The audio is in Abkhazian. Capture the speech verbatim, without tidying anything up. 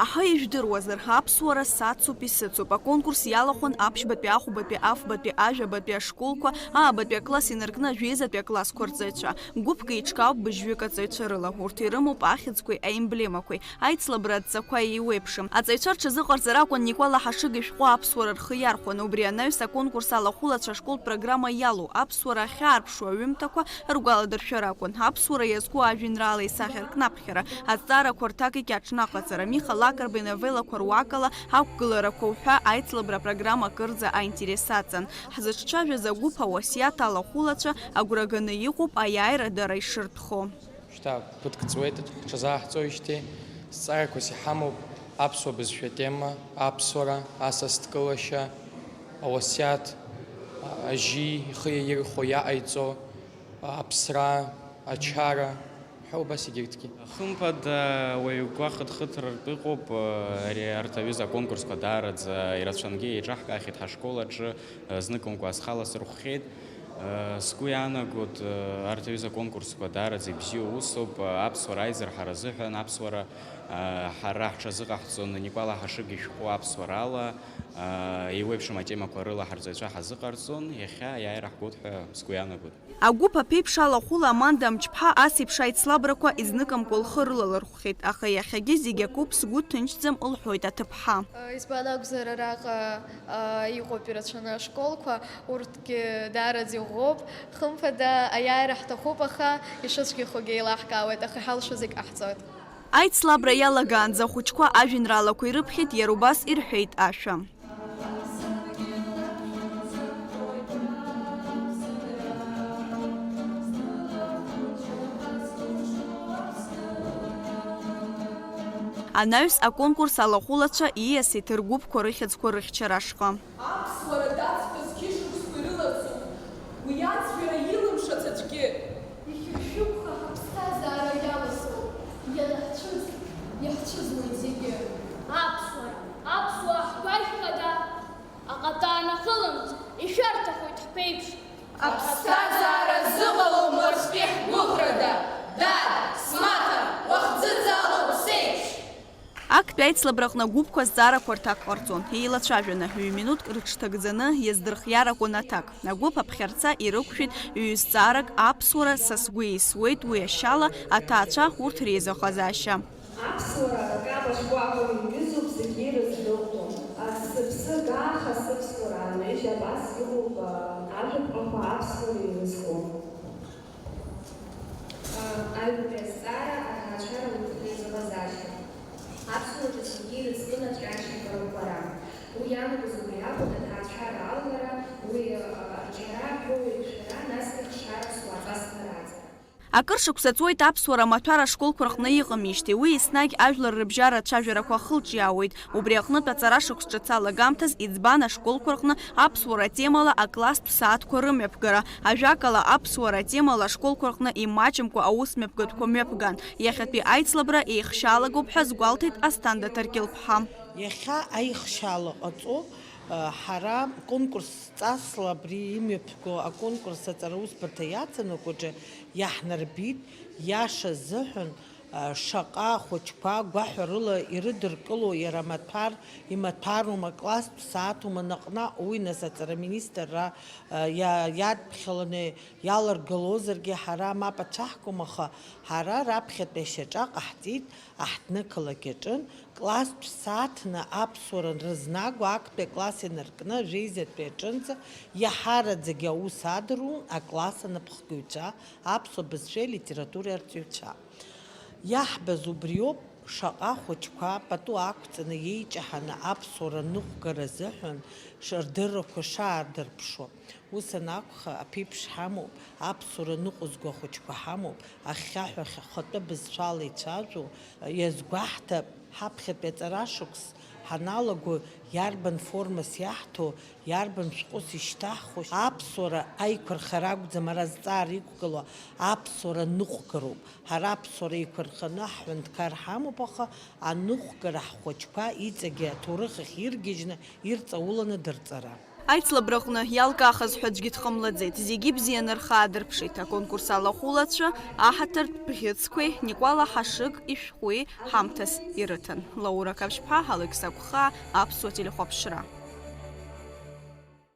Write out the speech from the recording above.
Аҳы, ижәдыруазар, аԥсуара сацуп, исыцуп. Аконкурс иалахәын аԥшьбатәи, ахәбатәи, афбатәи, ажәабатәи ашколқәа, аабатәи акласс инаркны ажәеизатәи аклассқәа рҵаҩцәа. Гәыԥк еиҿкаауп быжьҩык аҵаҩцәа рыла. Урҭ ирымоуп ахьӡқәеи аемблемақәеи. Аицлабра адҵақәа еиуеиԥшым. Аҵаҩцәа рҽазыҟарҵар акәын Никәа Лаҳашыгишәҟәы аԥсуара рхы иархәаны. Убри анаҩс, аконкурс алахәылацәа ашколтә программа иалоу аԥсуара ахьаарԥшу аҩымҭақәа ргәаладыршәара акәын. Аԥсуара иазку ажәеинраала исахьаркны аԥхьара, азҵаарақәа рҭак икьаҿны аҟаҵара, Миха Лакрба иновеллақәа руакала ақәгыларақәа уҳәа аицлабра апрограмма акырӡа аинтерес аҵан. Ҳзыҿцәажәаз агәыԥ ауасиаҭ алахәылацәа агәра ганы иҟоуп аиааира дара ишыртәхо. Шьҭа ԥыҭк ҵуеит ҳҽазааҳҵоижьҭеи, зҵаарақәас иҳамоуп аԥсуа бызшәа атема, аԥсуара, асас дкылашьа, ауасиаҭ, а-, ажьи ихы иаирхәо иаҟаиҵо, аԥсра, ачара ҳәа убас егьырҭгьы. Хымԥада, уаҩ гәахыҭхыҭра ртәы ыҟоуп, ари, арҭ аҩыза аконкурсқәа даараӡа ирацәангьы еиҿаҳкаахьеит ҳашкол аҿы, зныкымкәа схала сырхәхьеит. Сгәы иаанагоит, арҭ аҩыза аконкурсқәа даараӡа ибзиоу усуп, аԥсуара аизырҳара азыҳәан, аԥсуара, ҳара ҳҽазыҟаҳҵон Никәа Лаҳашыгишәҟәы аԥсуарала, еиуеиԥшым атемақәа рыла ҳарҵаҩцәа ҳазыҟарҵон, иахьа аиааира ҳгоит ҳәа сгәы иаанагоит. Агәыԥ аԥеиԥш алахәыла Аманда Амҷԥҳа ас еиԥш аицлабрақәа изныкымкәа лхы рылалырхәхьеит, аха иахьагьы зегь акоуп, сгәы ҭынчӡам, лҳәоит аҭыԥҳа. Избан акәзар, араҟа, а, иҟоуп ирацәаны ашколқәа, урҭгьы даараӡа иӷәӷәоуп. Хымԥада, аиааира ҳҭахуп, аха ишыцәгьахогьы еилаҳкаауеит, аха иҳалшо зегь ҟаҳҵоит. Аицлабра иалагаанӡа ахәыҷқәа ажәеинраалақәа ирыԥхьеит, иара убас ирҳәеит ашәа. Анаҩс аконкурс алахәылацәа ииасит ргәыԥқәа рыхьӡқәа рыхьчара ашҟа. Аԥсуара дацәгьаз хьышықәсқәа ирыларҵоит, уи аӡәӡәара илымшац аӡәгьы. Ихьыршәыгәха ҳаԥсҭазаара иаласоуп, ианаҳцәыӡ, иаҳцәыӡуеит зегьы. Аԥсуара, аԥсуаа ҳгәашәхада? Аҟата анахылымҵ, ишәарҭахоит ҳԥеиԥш. Аԥсҭазаара зыҟалом уаҵәтәи ҳгәыӷрада, дад, смаҭа, уахӡыӡаалоуп сеиԥш! Актәи аицлабраҟны агәыԥқәа азҵаарақәа рҭак ҟарҵон. Еилацәажәаны, ҩ-минуҭк рыҽҭагӡаны иаздырхиар акәын аҭак. Агәыԥ аԥхьарца ирықәшәеит ҩ-зҵаарак, аԥсуара, са сгәы еисуеит, уи ашьала, аҭаацәа, урҭ реизыҟазаашьа. Аԥсуара акаба шкәакәа иҩызоуп зегьы ирыздырӡом. Сыԥсы гааха сыԥсуара анҩыжь абас иҟоуп, ажәаԥҟақәа аԥсуара ирызку. Аҩбатәи азҵаара, аҭаацәара урҭ реизыҟазаашьа. Аԥсуараҿы зегьы ирыцкын аҿиашьа агәарақәара. Уи иаанагоз убри акәын, аҭаацәара алгара, уи, а, арҿиара, ҳәоу еиқәшәара, насгьы хшара ԥсуаҵас нараҵара. Акыр шықәса ҵуеит аԥсуара амаҭәар ашколқәа рҟны иҟамижьҭеи, уи еснагь ажәлар рыбжьара ацәажәарақәа ахылҿиаауеит. Убри аҟнытә аҵара шықәс ҿыц алагамҭаз иӡбан ашколқәа рҟны аԥсуара атемала акласстә сааҭқәа рымҩаԥгара. Ажәакала, аԥсуара атемала ашколқәа рҟны имаҷымкәа аусмҩаԥгатәқәа мҩаԥган. Иахьатәи аицлабра еихшьалагоуп ҳәа азгәалҭеит Асҭанда Ҭаркьыл-ԥҳа. Иахьа аихшьаала ҟаҵо, ҳара конкурс ҵасла абри имҩаԥго аконкурс аҵараусбарҭа иаҵанакуаҿы иаҳнарбеит, иаша азыҳәан, шаҟа ахәыҷқәа гәаҳәарыла ирыдыркыло, иара амаҭәар, имаҭәарума, класстә сааҭума, наҟ-наҟ уи нас аҵара министрра иа-, иадԥхьаланы иаларгылозаргьы, ҳара мап ацәаҳкуам, аха ҳара раԥхьатәи ашьаҿа ҟаҳҵеит, аҳҭнықалақь аҿын, класстә сааҭны аԥсуара рызнаго актәи акласс инаркны ажәеизатәи аҿынӡа иаҳараӡагьы аус адырун акласс анапхгаҩцәа, аԥсуа бызшәеи алитературеи арҵаҩцәа. Иаҳбаз убриоуп, шаҟа хәыҷқәа пату ақәҵаны иеиҷаҳаны аԥсуара ныҟәгара азыҳәан ш-, рдыррақәа шаадырԥшуа. Ус анакәха, аԥеиԥш ҳамоуп, аԥсуара ныҟәызго ахәыҷқәа ҳамоуп, ахьхьаҳәа ахьхәатәы бызшәала ицәажәо, иазгәаҳҭап, ҳаԥхьатәи аҵара шықәс ҳаналаго, иарбан формас иаҳҭо, иарбан шәҟәыс ишьҭаҳхуа, аԥсуара аиқәырхара акәӡам ара зҵаара иқәгылоу, аԥсуара ныҟәгароуп. Ҳара аԥсуара еиқәырханы ҳҳәынҭқар ҳамоуп, аха аныҟәгара ҳхәыҷқәа иҵегьы аҭоурых ахь иргьежьны ирҵауланы дырҵара. Аицлабраҟны иалкаахаз ҳәа аӡәгьы дҟамлаӡеит, зегьы бзианы рхы аадырԥшит. Аконкурс алахәылацәа аҳаҭыртә бӷьыцқәеи Никәала Ҳашыг ишәҟәи ҳамҭас ирыҭан. Лаура Қаԥшьԥҳа, Алықьса Гәхаа, Аԥсуа телехәаԥшра.